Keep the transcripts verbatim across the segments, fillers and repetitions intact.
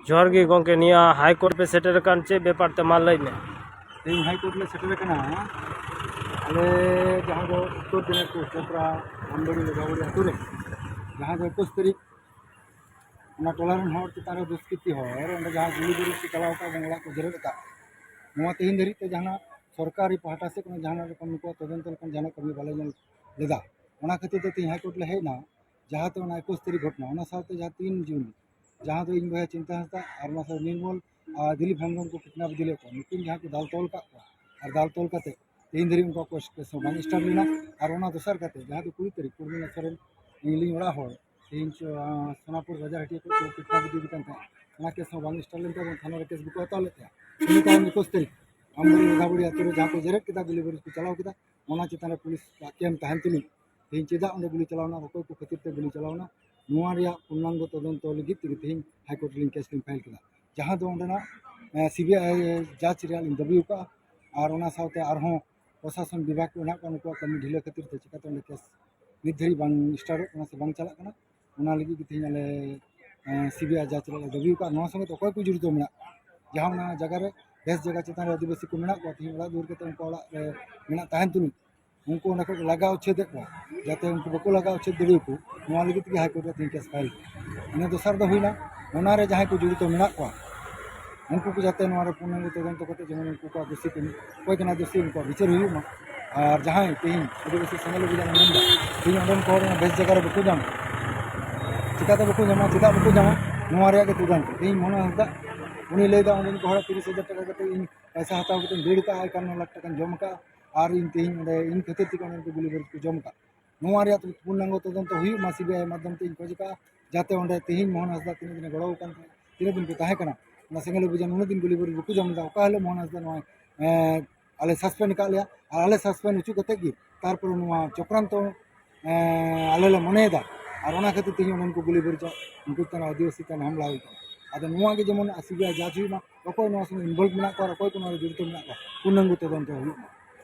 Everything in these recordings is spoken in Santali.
ᱡᱚᱦᱟᱨ ᱜᱮ ᱜᱚᱢᱠᱮ, ᱱᱤᱭᱟᱹ ᱦᱟᱭ ᱠᱳᱨᱴ ᱯᱮ ᱥᱮᱴᱮᱨ ᱟᱠᱟᱱ, ᱪᱮᱫ ᱵᱮᱯᱟᱨ ᱛᱮ ᱢᱟ ᱞᱟᱹᱭ ᱢᱮ? ᱛᱮᱦᱮᱧ ᱦᱟᱭ ᱠᱳᱨᱴ ᱞᱮ ᱥᱮᱴᱮᱨ ᱟᱠᱟᱱᱟ᱾ ᱟᱞᱮ ᱡᱟᱦᱟᱸ ᱫᱚ ᱩᱛᱛᱚᱨ ᱫᱤᱱᱟᱡᱽᱯᱩᱨ ᱪᱚᱯᱨᱟ, ᱟᱢᱵᱟᱲᱤ, ᱞᱚᱜᱟᱵᱟᱲᱤ ᱟᱹᱛᱩ ᱨᱮ ᱡᱟᱦᱟᱸ ᱫᱚ ᱮᱠᱩᱥ ᱛᱟᱹᱨᱤᱠᱷ ᱚᱱᱟ ᱴᱚᱞᱟ ᱨᱮᱱ ᱦᱚᱲ ᱪᱮᱛᱟᱱ ᱨᱮ ᱫᱩᱥᱠᱨᱤᱛᱤ ᱦᱚᱲ ᱚᱸᱰᱮ ᱡᱟᱦᱟᱸ ᱜᱩᱞᱤ ᱵᱟᱹᱨᱩᱫ ᱠᱚ ᱪᱟᱞᱟᱣ ᱟᱠᱟᱫ ᱮᱵᱚᱝ ᱚᱲᱟᱜ ᱠᱚ ᱡᱮᱨᱮᱫ ᱟᱠᱟᱫ, ᱱᱚᱣᱟ ᱛᱮᱦᱮᱧ ᱫᱷᱟᱹᱨᱤᱡ ᱛᱮ ᱡᱟᱦᱟᱱᱟᱜ ᱥᱚᱨᱠᱟᱨᱤ ᱯᱟᱦᱴᱟ ᱥᱮᱫ ᱠᱷᱚᱱ ᱡᱟᱦᱟᱱᱟᱜ ᱨᱚᱠᱚᱢ ᱱᱩᱠᱩᱣᱟᱜ ᱛᱚᱫᱚᱱᱛᱚ ᱞᱮᱠᱟᱱ ᱡᱟᱦᱟᱱᱟᱜ ᱠᱟᱹᱢᱤ ᱵᱟᱞᱮ ᱧᱮᱞ ᱞᱮᱫᱟ᱾ ᱚᱱᱟ ᱠᱷᱟᱹᱛᱤᱨ ᱛᱮ ᱛᱮᱦᱮᱧ ᱦᱟᱭ ᱠᱳᱨᱴ ᱞᱮ ᱦᱮᱡ ᱮᱱᱟ᱾ ᱡᱟᱦᱟᱸ ᱛᱮ ᱚᱱᱟ ᱮᱠᱩᱥ ᱛᱟᱹᱨᱤᱠᱷ ᱜᱷᱚᱴᱚᱱᱟ, ᱚᱱᱟ ᱥᱟᱶᱛᱮ ᱡᱟᱦᱟᱸ ᱛᱤᱱ ᱡᱩᱱ, ᱡᱟᱦᱟᱸ ᱫᱚ ᱤᱧ ᱵᱚᱭᱦᱟ ᱪᱤᱱᱛᱟᱹ ᱦᱟᱸᱥᱫᱟ ᱟᱨ ᱚᱱᱟ ᱥᱟᱶ ᱱᱤᱨᱢᱚᱞ ᱟᱨ ᱫᱤᱞᱤᱯ ᱦᱮᱢᱵᱨᱚᱢ ᱠᱚ ᱠᱤᱰᱱᱟᱯ ᱤᱫᱤ ᱞᱮᱫ ᱠᱚᱣᱟ, ᱱᱩᱠᱤᱱ ᱡᱟᱦᱟᱸ ᱠᱚ ᱫᱟᱞ ᱛᱚᱞ ᱠᱟᱜ ᱠᱚᱣᱟ ᱟᱨ ᱫᱟᱞ ᱛᱚᱞ ᱠᱟᱛᱮ ᱛᱮᱦᱮᱧ ᱫᱷᱟᱹᱨᱤᱡ ᱩᱱᱠᱩᱣᱟᱜ ᱠᱮᱥ ᱦᱚᱸ ᱵᱟᱝ ᱥᱴᱟᱨᱴ ᱞᱮᱱᱟ᱾ ᱟᱨ ᱚᱱᱟ ᱫᱚᱥᱟᱨ ᱠᱟᱛᱮ ᱡᱟᱦᱟᱸ ᱫᱚ ᱠᱩᱲᱤ ᱛᱟᱹᱨᱤᱠᱷ ᱯᱩᱨᱱᱤᱢᱟ ᱥᱚᱨᱮᱱ, ᱤᱧ ᱞᱤᱧ ᱚᱲᱟᱜ ᱦᱚᱲ, ᱛᱮᱦᱮᱧ ᱪᱚ-, ᱥᱳᱱᱟᱯᱩᱨ ᱵᱟᱡᱟᱨ ᱦᱟᱹᱴᱤᱭᱟᱹ ᱠᱷᱚᱱ ᱠᱚ ᱠᱤᱰᱱᱟᱯ ᱤᱫᱤᱭᱮ ᱠᱟᱱ ᱛᱟᱦᱮᱸᱫ, ᱚᱱᱟ ᱠᱮᱥ ᱦᱚᱸ ᱵᱟᱝ ᱥᱴᱟᱨᱴ ᱞᱮᱱ ᱛᱟᱵᱚᱱ, ᱛᱷᱟᱱᱟ ᱨᱮ ᱠᱮᱥ ᱵᱟᱠᱚ ᱦᱟᱛᱟᱣ ᱞᱮᱫ ᱛᱟᱦᱮᱸᱫ᱾ ᱤᱱᱟᱹ ᱛᱟᱭᱚᱢ ᱮᱠᱩᱥ ᱛᱟᱹᱨᱤᱠᱷ ᱟᱢᱵᱟᱲᱤ ᱞᱚᱜᱟᱵᱟᱲᱤ ᱟᱹᱛᱩ ᱨᱮ ᱡᱟᱦᱟᱸ ᱠᱚ ᱡᱮᱨᱮᱫ ᱠᱮᱫᱟ, ᱜᱩᱞᱤ ᱵᱟᱹᱨᱩᱫ ᱠᱚ ᱪᱟᱞᱟᱣ ᱠᱮᱫᱟ, ᱚᱱᱟ ᱪᱮᱛᱟᱱ ᱨᱮ ᱯᱩᱞᱤᱥ ᱠᱮᱢᱯ ᱛᱟᱦᱮᱱ ᱛᱩᱞᱩᱡ ᱛᱮᱦᱮᱧ ᱪᱮᱫᱟᱜ ᱚᱸᱰᱮ ᱜᱩᱞᱤ ᱪᱟᱞᱟᱣᱱᱟ, ᱚᱠᱚᱭ ᱠᱚ ᱠᱷᱟᱹᱛᱤᱨ ᱛᱮ ᱜᱩᱞᱤ ᱪᱟᱞᱟᱣᱱᱟ, ᱱᱚᱣᱟ ᱨᱮᱭᱟᱜ ᱯᱩᱨᱱᱟᱝᱜᱚ ᱛᱚᱫᱚᱱᱛᱚ ᱞᱟᱹᱜᱤᱫ ᱛᱮᱜᱮ ᱛᱮᱦᱮᱧ ᱦᱟᱭ ᱠᱳᱨᱴ ᱨᱮᱞᱤᱧ ᱠᱮᱥ ᱞᱤᱧ ᱯᱷᱟᱭᱤᱞ ᱠᱮᱫᱟ, ᱡᱟᱦᱟᱸ ᱫᱚ ᱚᱸᱰᱮᱱᱟᱜ, ᱮ, ᱥᱤᱵᱤᱟᱭ ᱡᱟᱡᱽ ᱨᱮᱭᱟᱜ ᱞᱤᱧ ᱫᱟᱹᱵᱤ ᱟᱠᱟᱫᱼᱟ᱾ ᱟᱨ ᱚᱱᱟ ᱥᱟᱶᱛᱮ ᱟᱨᱦᱚᱸ ᱯᱨᱚᱥᱟᱥᱚᱱ ᱵᱤᱵᱷᱟᱜᱽ ᱠᱚ ᱦᱮᱱᱟᱜ ᱠᱚᱣᱟ, ᱱᱩᱠᱩᱣᱟᱜ ᱠᱟᱹᱢᱤ ᱰᱷᱤᱞᱟᱹ ᱠᱷᱟᱹᱛᱤᱨ ᱛᱮ ᱪᱤᱠᱟᱹᱛᱮ ᱚᱸᱰᱮ ᱠᱮᱥ ᱱᱤᱛ ᱫᱷᱟᱹᱨᱤᱡ ᱵᱟᱝ ᱥᱴᱟᱨᱴᱚᱜ ᱠᱟᱱᱟ ᱥᱮ ᱵᱟᱝ ᱪᱟᱞᱟᱜ ᱠᱟᱱᱟ, ᱚᱱᱟ ᱞᱟᱹᱜᱤᱫ ᱜᱮ ᱛᱮᱦᱮᱧ ᱟᱞᱮ, ᱮ, ᱥᱤᱵᱤᱟᱭ ᱡᱟᱡᱽ ᱨᱮᱭᱟᱜ ᱞᱮ ᱫᱟᱹᱵᱤ ᱟᱠᱟᱫᱼᱟ᱾ ᱱᱚᱣᱟ ᱥᱚᱸᱜᱮ ᱛᱮ ᱚᱠᱚᱭ ᱠᱚ ᱡᱚᱲᱤᱛᱚ ᱢᱮᱱᱟᱜ ᱠᱚᱣᱟ, ᱡᱟᱦᱟᱸ ᱚᱱᱟ ᱡᱟᱭᱜᱟ ᱨᱮ ᱵᱮᱥ ᱡᱟᱭᱜᱟ ᱪᱮᱛᱟᱱ ᱨᱮ ᱟᱹᱫᱤᱵᱟᱹᱥᱤ ᱠᱚ ᱢᱮᱱᱟᱜ ᱠᱚᱣᱟ, ᱛᱮᱦᱮᱧ ᱚᱲᱟᱜ ᱫᱩᱣᱟᱹᱨ ᱠᱟᱛᱮ ᱩᱱᱠᱩ ᱚᱲᱟᱜ ᱨᱮ ᱢᱮᱱᱟᱜ ᱛᱟᱦᱮᱱ ᱛᱩᱞᱩᱡ ᱩᱱᱠᱩ ᱚᱸᱰᱮ ᱠᱷᱚᱱ ᱞᱟᱜᱟ ᱩᱪᱷᱮᱫᱮᱫ ᱠᱚᱣᱟ, ᱡᱟᱛᱮ ᱩᱱᱠᱩ ᱵᱟᱠᱚ ᱞᱟᱜᱟ ᱩᱪᱷᱮᱫ ᱫᱟᱲᱮᱭᱟᱠᱚ, ᱱᱚᱣᱟ ᱞᱟᱹᱜᱤᱫ ᱛᱮᱜᱮ ᱦᱟᱭ ᱠᱳᱨᱴ ᱨᱮ ᱛᱮᱦᱮᱧ ᱠᱮᱥ ᱯᱷᱟᱭᱤᱞ᱾ ᱤᱱᱟᱹ ᱫᱚᱥᱟᱨ ᱫᱚ ᱦᱩᱭᱱᱟ, ᱚᱱᱟᱨᱮ ᱡᱟᱦᱟᱸᱭ ᱠᱚ ᱡᱚᱲᱤᱛᱚ ᱢᱮᱱᱟᱜ ᱠᱚᱣᱟ, ᱩᱱᱠᱩ ᱠᱚ ᱡᱟᱛᱮ ᱱᱚᱣᱟ ᱨᱮ ᱯᱩᱨᱱᱟᱝᱜᱚ ᱛᱚᱫᱚᱱᱛᱚ ᱠᱟᱛᱮ ᱡᱮᱢᱚᱱ ᱩᱱᱠᱩ ᱠᱚᱣᱟᱜ ᱫᱳᱥᱤ ᱠᱚ, ᱚᱠᱚᱭ ᱠᱟᱱᱟ ᱫᱳᱥᱤ, ᱩᱱᱠᱩᱣᱟᱜ ᱵᱤᱪᱟᱹᱨ ᱦᱩᱭᱩᱜ ᱢᱟ᱾ ᱟᱨ ᱡᱟᱦᱟᱸᱭ ᱛᱮᱦᱮᱧ ᱟᱹᱫᱤᱵᱟᱹᱥᱤ ᱥᱮᱸᱜᱮᱞ ᱚᱵᱷᱤᱡᱟᱱ ᱮ ᱢᱮᱱᱫᱟ, ᱛᱮᱦᱮᱧ ᱚᱸᱰᱮᱱ ᱠᱚ ᱦᱚᱲ ᱵᱮᱥ ᱡᱟᱭᱜᱟ ᱨᱮ ᱵᱟᱠᱚ ᱧᱟᱢᱟ, ᱪᱤᱠᱟᱹᱛᱮ ᱵᱟᱠᱚ ᱧᱟᱢᱟ, ᱪᱮᱫᱟᱜ ᱵᱟᱠᱚ ᱧᱟᱢᱟ, ᱱᱚᱣᱟ ᱨᱮᱭᱟᱜ ᱜᱮ ᱛᱚᱫᱚᱱᱛᱚ᱾ ᱛᱮᱦᱮᱧ ᱢᱳᱦᱚᱱ ᱦᱟᱸᱥᱫᱟ ᱩᱱᱤ ᱞᱟᱹᱭᱫᱟ, ᱚᱸᱰᱮᱱ ᱠᱚ ᱦᱚᱲᱟᱜ ᱛᱤᱨᱤᱥ ᱦᱟᱡᱟᱨ ᱴᱟᱠᱟ ᱠᱟᱛᱮ ᱤᱧ ᱯᱚᱭᱥᱟ ᱦᱟᱛᱟᱣ ᱠᱟᱛᱮᱧ ᱫᱟᱹᱲ ᱠᱟᱜᱼᱟ, ᱮᱠᱟᱱᱱᱚ ᱞᱟᱠᱷ ᱴᱟᱠᱟᱧ ᱡᱚᱢ ᱠᱟᱜᱼᱟ, ᱟᱨ ᱤᱧ ᱛᱮᱦᱮᱧ ᱚᱸᱰᱮ ᱤᱧ ᱠᱷᱟᱹᱛᱤᱨ ᱛᱮᱜᱮ ᱚᱸᱰᱮᱱ ᱠᱚ ᱜᱩᱞᱤ ᱵᱟᱹᱨᱩᱫ ᱠᱚ ᱡᱚᱢ ᱠᱟᱜ᱾ ᱱᱚᱣᱟ ᱨᱮᱭᱟᱜ ᱯᱩᱨᱱᱟᱝᱜᱚ ᱛᱚᱫᱚᱱᱛᱚ ᱦᱩᱭᱩᱜ ᱢᱟ, ᱥᱤᱵᱤᱟᱭ ᱢᱟᱫᱽᱫᱷᱚᱢ ᱛᱮ ᱤᱧ ᱠᱷᱚᱡᱽ ᱠᱟᱜᱼᱟ, ᱡᱟᱛᱮ ᱚᱸᱰᱮ ᱛᱮᱦᱮᱧ ᱢᱳᱦᱚᱱ ᱦᱟᱸᱥᱫᱟ ᱛᱤᱱᱟᱹᱜ ᱫᱤᱱᱮ ᱜᱚᱲᱚ ᱟᱠᱟᱱ ᱛᱟᱦᱮᱸᱫ, ᱛᱤᱱᱟᱹᱜ ᱫᱤᱱ ᱠᱚ ᱛᱟᱦᱮᱸ ᱠᱟᱱᱟ ᱚᱱᱟ ᱥᱮᱸᱜᱮᱞ ᱚᱵᱷᱤᱡᱟᱱ, ᱩᱱᱟᱹᱜ ᱫᱤᱱ ᱜᱩᱞᱤ ᱵᱟᱹᱨᱩᱫ ᱵᱟᱠᱚ ᱡᱚᱢ ᱞᱮᱫᱟ᱾ ᱚᱠᱟ ᱦᱤᱞᱳᱜ ᱢᱳᱦᱚᱱ ᱦᱟᱸᱥᱫᱟ ᱱᱚᱣᱟ, ᱮᱸ, ᱟᱞᱮ ᱥᱟᱥᱯᱮᱱᱰ ᱟᱠᱟᱫ ᱞᱮᱭᱟ, ᱟᱨ ᱟᱞᱮ ᱥᱟᱥᱯᱮᱱᱰ ᱦᱚᱪᱚ ᱠᱟᱛᱮᱫ ᱜᱮ ᱛᱟᱨᱯᱚᱨᱮ ᱱᱚᱣᱟ ᱪᱚᱠᱨᱟᱱᱛᱚ, ᱮᱸ, ᱟᱞᱮ ᱞᱮ ᱢᱚᱱᱮᱭᱮᱫᱟ᱾ ᱟᱨ ᱚᱱᱟ ᱠᱷᱟᱹᱛᱤᱨ ᱛᱮ ᱚᱸᱰᱮᱱ ᱠᱚ ᱜᱩᱞᱤ ᱵᱟᱹᱨᱩᱫ ᱩᱱᱠᱩ ᱪᱮᱛᱟᱱ ᱨᱮ ᱟᱹᱫᱤᱵᱟᱹᱥᱤ ᱪᱮᱛᱟᱱ ᱨᱮ ᱦᱟᱢᱞᱟ ᱦᱩᱭ ᱠᱟᱱᱟ᱾ ᱟᱫᱚ ᱱᱚᱣᱟ ᱜᱮ ᱡᱮᱢᱚᱱ ᱥᱤᱵᱤᱟᱭ ᱡᱟᱡᱽ ᱦᱩᱭᱩᱜ ᱢᱟ, ᱚᱠᱚᱭ ᱱᱚᱣᱟ ᱥᱚᱸᱜᱮ ᱤᱱᱵᱚᱞᱵᱷ ᱢᱮᱱᱟᱜ ᱠᱚᱣᱟ ᱟᱨ ᱚᱠᱚᱭ ᱠᱚ ᱱᱚᱣᱟ ᱨᱮ ᱡᱚᱲᱤᱛᱚ ᱢᱮᱱᱟᱜ ᱠᱚᱣᱟ, ᱯᱩᱨᱱᱟᱝᱜᱚ ᱛᱚᱫᱚᱱᱛᱚ ᱦᱩᱭᱩᱜ ᱢᱟ᱾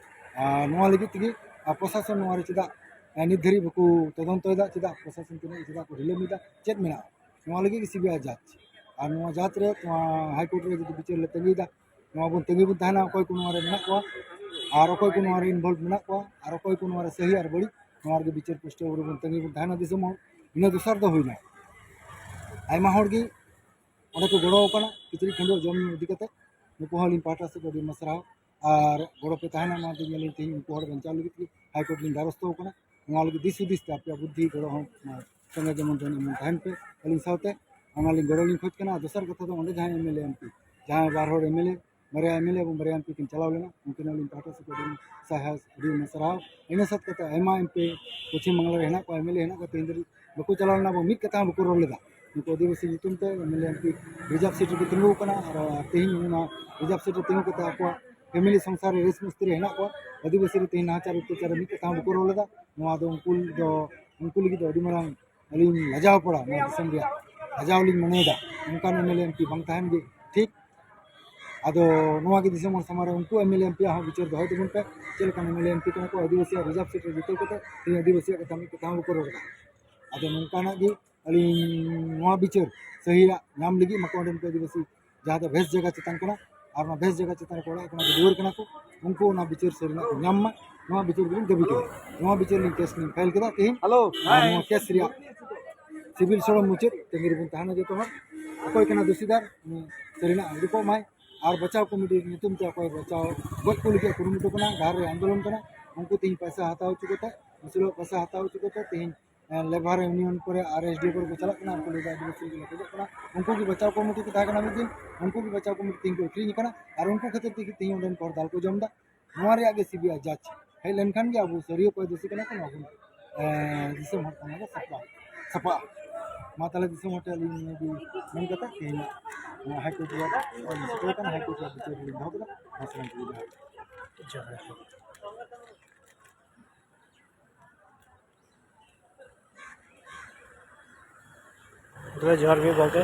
ᱟᱨ ᱱᱚᱣᱟ ᱞᱟᱹᱜᱤᱫ ᱛᱮᱜᱮ, ᱟᱨ ᱯᱨᱚᱥᱟᱥᱚᱱ ᱱᱚᱣᱟ ᱨᱮ ᱪᱮᱫᱟᱜ, ᱮ, ᱱᱤᱛ ᱫᱷᱟᱹᱨᱤᱡ ᱵᱟᱠᱚ ᱛᱚᱫᱚᱱᱛᱚᱭᱮᱫᱟ, ᱪᱮᱫᱟᱜ ᱯᱨᱚᱥᱟᱥᱚᱱ ᱛᱤᱱᱟᱹᱜ, ᱪᱮᱫᱟᱜ ᱠᱚ ᱰᱷᱤᱞᱟᱹᱢᱤᱭᱮᱫᱟ, ᱪᱮᱫ ᱢᱮᱱᱟᱜᱼᱟ, ᱱᱚᱣᱟ ᱞᱟᱹᱜᱤᱫ ᱜᱮ ᱥᱤᱵᱤᱟᱭ ᱡᱟᱡᱽ᱾ ᱟᱨ ᱱᱚᱣᱟ ᱡᱟᱦᱟᱸ ᱛᱤᱱᱟᱹᱜ ᱱᱚᱣᱟ ᱦᱟᱭ ᱠᱳᱨᱴ ᱨᱮ ᱡᱩᱫᱤ ᱵᱤᱪᱟᱹᱨ ᱞᱮ ᱛᱟᱺᱜᱤᱭᱮᱫᱟ, ᱱᱚᱣᱟ ᱵᱚᱱ ᱛᱟᱺᱜᱤ ᱵᱚᱱ ᱛᱟᱦᱮᱱᱟ, ᱚᱠᱚᱭ ᱠᱚ ᱱᱚᱣᱟ ᱨᱮ ᱢᱮᱱᱟᱜ ᱠᱚᱣᱟ ᱟᱨ ᱚᱠᱚᱭ ᱠᱚ ᱱᱚᱣᱟ ᱨᱮ involve ᱢᱮᱱᱟᱜ ᱠᱚᱣᱟ ᱟᱨ ᱚᱠᱚᱭ ᱠᱚ ᱱᱚᱣᱟ ᱨᱮ ᱥᱟᱹᱦᱤ ᱟᱨ ᱵᱟᱹᱲᱤᱡ, ᱱᱚᱣᱟ ᱨᱮᱜᱮ ᱵᱤᱪᱟᱹᱨ ᱯᱩᱥᱴᱟᱹᱣ ᱨᱮᱵᱚᱱ ᱛᱟᱺᱜᱤ ᱵᱚᱱ ᱛᱟᱦᱮᱱᱟ ᱫᱤᱥᱚᱢ ᱦᱚᱲ᱾ ᱤᱱᱟᱹ ᱫᱚᱥᱟᱨ ᱫᱚ ᱦᱩᱭᱱᱟ, ᱟᱭᱢᱟ ᱦᱚᱲ ᱜᱮ ᱚᱸᱰᱮ ᱠᱚ ᱜᱚᱲᱚ ᱟᱠᱟᱱᱟ ᱠᱤᱪᱨᱤᱡ ᱠᱷᱟᱹᱰᱩᱣᱟᱹᱜ ᱡᱚᱢ ᱧᱩ ᱤᱫᱤ ᱠᱟᱛᱮ, ᱱᱩᱠᱩ ᱦᱚᱸ ᱟᱹᱞᱤᱧ ᱯᱟᱦᱴᱟ ᱥᱮᱫ ᱠᱷᱚᱱ ᱟᱹᱰᱤ ᱟᱭᱢᱟ ᱥᱟᱨᱦᱟᱣ᱾ ᱟᱨ ᱜᱚᱲᱚ ᱯᱮ ᱛᱟᱦᱮᱱᱟ, ᱱᱚᱣᱟ ᱫᱚ ᱧᱮᱞ ᱤᱧ ᱛᱮᱦᱮᱧ ᱩᱱᱠᱩ ᱦᱚᱲ ᱵᱟᱧᱪᱟᱣ ᱞᱟᱹᱜᱤᱫ ᱜᱮ ᱦᱟᱭ ᱠᱳᱨᱴ ᱞᱤᱧ ᱫᱟᱨᱚᱥᱛᱚ ᱠᱟᱱᱟ᱾ ᱚᱱᱟ ᱞᱟᱹᱜᱤᱫ ᱫᱤᱥ ᱦᱩᱫᱤᱥ ᱛᱮ ᱟᱯᱮᱭᱟᱜ ᱵᱩᱫᱽᱫᱷᱤ ᱜᱚᱲᱚ ᱦᱚᱸ, ᱱᱚᱣᱟ ᱥᱚᱸᱜᱮ ᱡᱮᱢᱚᱱ ᱡᱮᱢᱚᱱ ᱛᱟᱦᱮᱱ ᱯᱮ ᱟᱹᱞᱤᱧ ᱥᱟᱶᱛᱮ, ᱚᱱᱟ ᱞᱤᱧ ᱜᱚᱲᱚ ᱞᱤᱧ ᱠᱷᱚᱡᱽ ᱠᱟᱱᱟ᱾ ᱟᱨ ᱫᱚᱥᱟᱨ ᱠᱟᱛᱷᱟ ᱫᱚ ᱚᱸᱰᱮ ᱡᱟᱦᱟᱸᱭ M L A M P, ᱡᱟᱦᱟᱸᱭ ᱵᱟᱨ ᱦᱚᱲ ᱮᱢ ᱮᱞ ᱮ, ᱵᱟᱨᱭᱟ ᱮᱢ ᱮᱞ ᱮ ᱮᱵᱚᱝ ᱵᱟᱨᱭᱟ ᱮᱢ ᱯᱤ ᱠᱤᱱ ᱪᱟᱞᱟᱣ ᱞᱮᱱᱟ, ᱩᱱᱠᱤᱱ ᱟᱹᱞᱤᱧ ᱯᱟᱦᱴᱟ ᱥᱮᱫ ᱠᱷᱚᱱ ᱟᱹᱰᱤ ᱥᱟᱨᱦᱟᱣ, ᱟᱹᱰᱤ ᱥᱟᱨᱦᱟᱣ᱾ ᱤᱱᱟᱹ ᱥᱟᱶ ᱠᱟᱛᱮ ᱟᱭᱢᱟ ᱮᱢ ᱯᱤ ᱯᱚᱪᱷᱤᱢ ᱵᱟᱝᱞᱟ ᱨᱮ ᱦᱮᱱᱟᱜ ᱠᱚᱣᱟ, ᱮᱢ ᱮᱞ ᱮ ᱦᱮᱱᱟᱜ ᱠᱚᱣᱟ, ᱛᱮᱦᱮᱧ ᱫᱷᱟᱹᱵᱤᱡ ᱵᱟᱠᱚ ᱪᱟᱞᱟᱣ ᱞᱮᱱᱟ, ᱮᱵᱚᱝ ᱢᱤᱫ ᱠᱟᱛᱷᱟ ᱦᱚᱸ ᱵᱟᱠᱚ ᱨᱚᱲ ᱞᱮᱫᱟ᱾ ᱱᱩᱠᱩ ᱟᱹᱫᱤᱵᱟᱹᱥᱤ ᱧᱩᱛᱩᱢ ᱛᱮ M L A M P reserve seat ᱨᱮᱠᱚ ᱛᱤᱸᱜᱩ ᱟᱠᱟᱱᱟ᱾ ᱟᱨ ᱛᱮᱦᱮᱧ ᱚᱱᱟ ᱨᱤᱡᱟᱨᱵᱷ ᱥᱤᱴ ᱨᱮ ᱛᱤᱸᱜᱩ ᱠᱟᱛᱮ ᱟᱠᱚᱣᱟᱜ ᱯᱷᱮᱢᱮᱞᱤ ᱥᱚᱝᱥᱟᱨ ᱨᱮ ᱨᱮᱥ ᱢᱚᱥᱛᱤ ᱨᱮ ᱦᱮᱱᱟᱜ ᱠᱚᱣᱟ᱾ ᱟᱹᱫᱤᱵᱟᱹᱥᱤ ᱨᱮ ᱛᱮᱦᱮᱧ ᱱᱟᱦᱟᱪᱟᱨ ᱚᱛᱛᱟᱪᱟᱨ ᱨᱮ ᱢᱤᱫ ᱠᱟᱛᱷᱟ ᱦᱚᱸ ᱵᱟᱠᱚ ᱨᱚᱲ ᱞᱮᱫᱟ᱾ ᱱᱚᱣᱟ ᱫᱚ ᱩᱱᱠᱩ ᱫᱚ, ᱩᱱᱠᱩ ᱞᱟᱹᱜᱤᱫ ᱫᱚ ᱟᱹᱰᱤ ᱢᱟᱨᱟᱝ ᱟᱹᱞᱤᱧ ᱞᱟᱡᱟᱣ ᱯᱟᱲᱟ, ᱱᱚᱣᱟ ᱫᱤᱥᱚᱢ ᱨᱮᱭᱟᱜ ᱞᱟᱡᱟᱣ ᱞᱤᱧ ᱢᱚᱱᱮᱭᱮᱫᱟ᱾ ᱚᱱᱠᱟᱱ M L A M P ᱵᱟᱝ ᱛᱟᱦᱮᱱ ᱜᱮ ᱴᱷᱤᱠ᱾ ᱟᱫᱚ ᱱᱚᱣᱟ ᱜᱮ ᱫᱤᱥᱚᱢ ᱦᱚᱲ ᱥᱟᱢᱟᱝ ᱨᱮ ᱩᱱᱠᱩ M L A M P ᱭᱟᱜ ᱦᱚᱸ ᱵᱤᱪᱟᱹᱨ ᱫᱚᱦᱚᱭ ᱛᱟᱵᱚᱱ ᱯᱮ, ᱪᱮᱫ ᱞᱮᱠᱟᱱ M L A M P ᱠᱟᱱᱟ ᱠᱚ, ᱟᱹᱫᱤᱵᱟᱹᱥᱤᱭᱟᱜ ᱨᱤᱡᱟᱨᱵᱷ ᱥᱤᱴ ᱨᱮ ᱡᱤᱛᱟᱹᱣ ᱠᱟᱛᱮ ᱛᱮᱦᱮᱧ ᱟᱹᱫᱤᱵᱟᱹᱥᱤᱭᱟᱜ ᱠᱟᱛᱷᱟ ᱢᱤᱫ ᱠᱟᱛᱷᱟ ᱦᱚᱸ ᱵᱟᱠᱚ ᱨᱚᱲ ᱠᱟᱫᱟ᱾ ᱟᱫᱚ ᱱᱚᱝᱠᱟᱱᱟᱜ ᱜᱮ ᱟᱹᱞᱤᱧ ᱱᱚᱣᱟ ᱵᱤᱪᱟᱹᱨ ᱥᱟᱹᱦᱤᱭᱟᱜ ᱧᱟᱢ ᱞᱟᱹᱜᱤᱫ ᱢᱟᱠᱚ ᱚᱸᱰᱮᱱ ᱠᱚ ᱟᱹᱫᱤᱵᱟᱹᱥᱤ ᱡᱟᱦᱟᱸ ᱫᱚ ᱵᱮᱥ ᱡᱟᱭᱜᱟ ᱪᱮᱛᱟᱱ ᱠᱟᱱᱟ, ᱟᱨ ᱚᱱᱟ ᱵᱮᱥ ᱡᱟᱭᱜᱟ ᱪᱮᱛᱟᱱ ᱨᱮᱠᱚ ᱚᱲᱟᱜ ᱠᱟᱱᱟ, ᱫᱩᱣᱟᱹᱨ ᱠᱟᱱᱟ ᱠᱚ, ᱩᱱᱠᱩ ᱚᱱᱟ ᱵᱤᱪᱟᱹᱨ ᱥᱟᱹᱨᱤᱱᱟᱜ ᱠᱚ ᱧᱟᱢ ᱢᱟ, ᱱᱚᱣᱟ ᱵᱤᱪᱟᱹᱨ ᱜᱮᱞᱤᱧ ᱫᱟᱹᱵᱤ ᱠᱮᱫᱟ᱾ ᱱᱚᱣᱟ ᱵᱤᱪᱟᱹᱨ ᱞᱤᱧ ᱠᱮᱥ ᱞᱤᱧ ᱯᱷᱟᱭᱤᱞ ᱠᱮᱫᱟ ᱛᱮᱦᱮᱧ᱾ ᱦᱮᱞᱳ, ᱟᱨ ᱱᱚᱣᱟ ᱠᱮᱥ ᱨᱮᱭᱟᱜ ᱥᱤᱵᱤᱞ ᱥᱚᱲᱚᱢ ᱢᱩᱪᱟᱹᱫ ᱛᱟᱺᱜᱤ ᱨᱮᱵᱚᱱ ᱛᱟᱦᱮᱱᱟ ᱡᱚᱛᱚ ᱦᱚᱲ᱾ ᱚᱠᱚᱭ ᱠᱟᱱᱟ ᱫᱩᱥᱤᱫᱟᱨ, ᱩᱱᱤ ᱥᱟᱹᱨᱤᱱᱟᱜ ᱩᱰᱩᱠᱚᱜ ᱢᱟᱭ᱾ ᱟᱨ ᱵᱟᱪᱟᱣ ᱠᱚᱢᱤᱴᱤ ᱧᱩᱛᱩᱢ ᱛᱮ ᱚᱠᱚᱭ ᱵᱟᱪᱟᱣ ᱜᱚᱡ ᱠᱚ ᱞᱟᱹᱜᱤᱫ ᱠᱩᱨᱩᱢᱩᱴᱩ ᱠᱟᱱᱟ, ᱰᱟᱦᱟᱨ ᱨᱮ ᱟᱱᱫᱳᱞᱚᱱ ᱠᱟᱱᱟ, ᱩᱱᱠᱩ ᱛᱮᱦᱮᱧ ᱯᱚᱭᱥᱟ ᱦᱟᱛᱟᱣ ᱦᱚᱪᱚ ᱠᱟᱛᱮ, ᱢᱩᱥᱞᱟᱹᱣᱟᱜ ᱯᱚᱭᱥᱟ ᱦᱟᱛᱟᱣ ᱦᱚᱪᱚ ᱠᱟᱛᱮ ᱛᱮᱦᱮᱧ ᱞᱮᱵᱟᱨ ᱤᱭᱩᱱᱤᱭᱚᱱ ᱠᱚᱨᱮ ᱟᱨ ᱮᱥ ᱰᱤ ᱳ ᱠᱚᱨᱮ ᱠᱚ ᱪᱟᱞᱟᱜ ᱠᱟᱱᱟ, ᱩᱱᱠᱩ ᱞᱟᱹᱭᱫᱟ ᱟᱹᱫᱤᱵᱟᱹᱥᱤ ᱞᱟᱹᱜᱤᱫ ᱞᱮ ᱠᱷᱚᱡᱚᱜ ᱠᱟᱱᱟ᱾ ᱩᱱᱠᱩ ᱜᱮ ᱵᱟᱪᱟᱣ ᱠᱚᱢᱤᱴᱤ ᱠᱚ ᱛᱟᱦᱮᱸ ᱠᱟᱱᱟ ᱢᱤᱫ ᱫᱤᱱ, ᱩᱱᱠᱩ ᱜᱮ ᱵᱟᱪᱟᱣ ᱠᱚᱢᱤᱴᱤ ᱛᱮᱦᱮᱧ ᱠᱚ ᱟᱹᱠᱷᱨᱤᱧ ᱠᱟᱱᱟ, ᱟᱨ ᱩᱱᱠᱩ ᱠᱷᱟᱹᱛᱤᱨ ᱛᱮᱜᱮ ᱛᱮᱦᱮᱧ ᱚᱸᱰᱮᱱ ᱠᱚ ᱦᱚᱲ ᱫᱟᱞ ᱠᱚ ᱡᱚᱢ ᱮᱫᱟ᱾ ᱱᱚᱣᱟ ᱨᱮᱭᱟᱜ ᱜᱮ ᱥᱤ ᱵᱤ ᱟᱭ ᱡᱟᱡᱽ ᱦᱮᱡ ᱞᱮᱱᱠᱷᱟᱱ ᱜᱮ ᱟᱵᱚ ᱥᱟᱹᱨᱤ ᱚᱠᱚᱭ ᱫᱳᱥᱤ ᱠᱟᱱᱟ ᱠᱚ, ᱱᱚᱣᱟ ᱵᱚᱱ, ᱮ, ᱫᱤᱥᱚᱢ ᱦᱚᱲ ᱴᱷᱮᱱ ᱵᱚᱱ ᱥᱟᱯᱲᱟᱣ, ᱥᱟᱯᱷᱟᱜᱼᱟ᱾ ᱢᱟ ᱛᱟᱦᱞᱮ ᱫᱤᱥᱚᱢ ᱦᱚᱲ ᱴᱷᱮᱱ ᱟᱹᱞᱤᱧ ᱱᱤᱭᱟᱹ ᱜᱮ ᱢᱮᱱ ᱠᱟᱛᱮ ᱛᱮᱦᱮᱧ ᱱᱚᱣᱟ ᱦᱟᱭ ᱠᱳᱨᱴ ᱨᱮᱭᱟᱜ ᱥᱮᱴᱮᱨ ᱠᱟᱱᱟ, ᱦᱟᱭ ᱠᱳᱨᱴ ᱨᱮᱭᱟᱜ ᱵᱤᱪᱟᱹᱨ ᱞᱤᱧ ᱫᱚᱦᱚ ᱠᱮᱫᱟ᱾ ᱢᱟ ᱥᱟᱱᱟᱢ ᱠᱚᱜᱮ ᱡᱚᱦᱟᱨ᱾ ᱡᱚᱦᱟᱨ᱾ ᱛᱚᱵᱮ ᱡᱚᱦᱟᱨ ᱜᱮ ᱜᱚᱢᱠᱮ᱾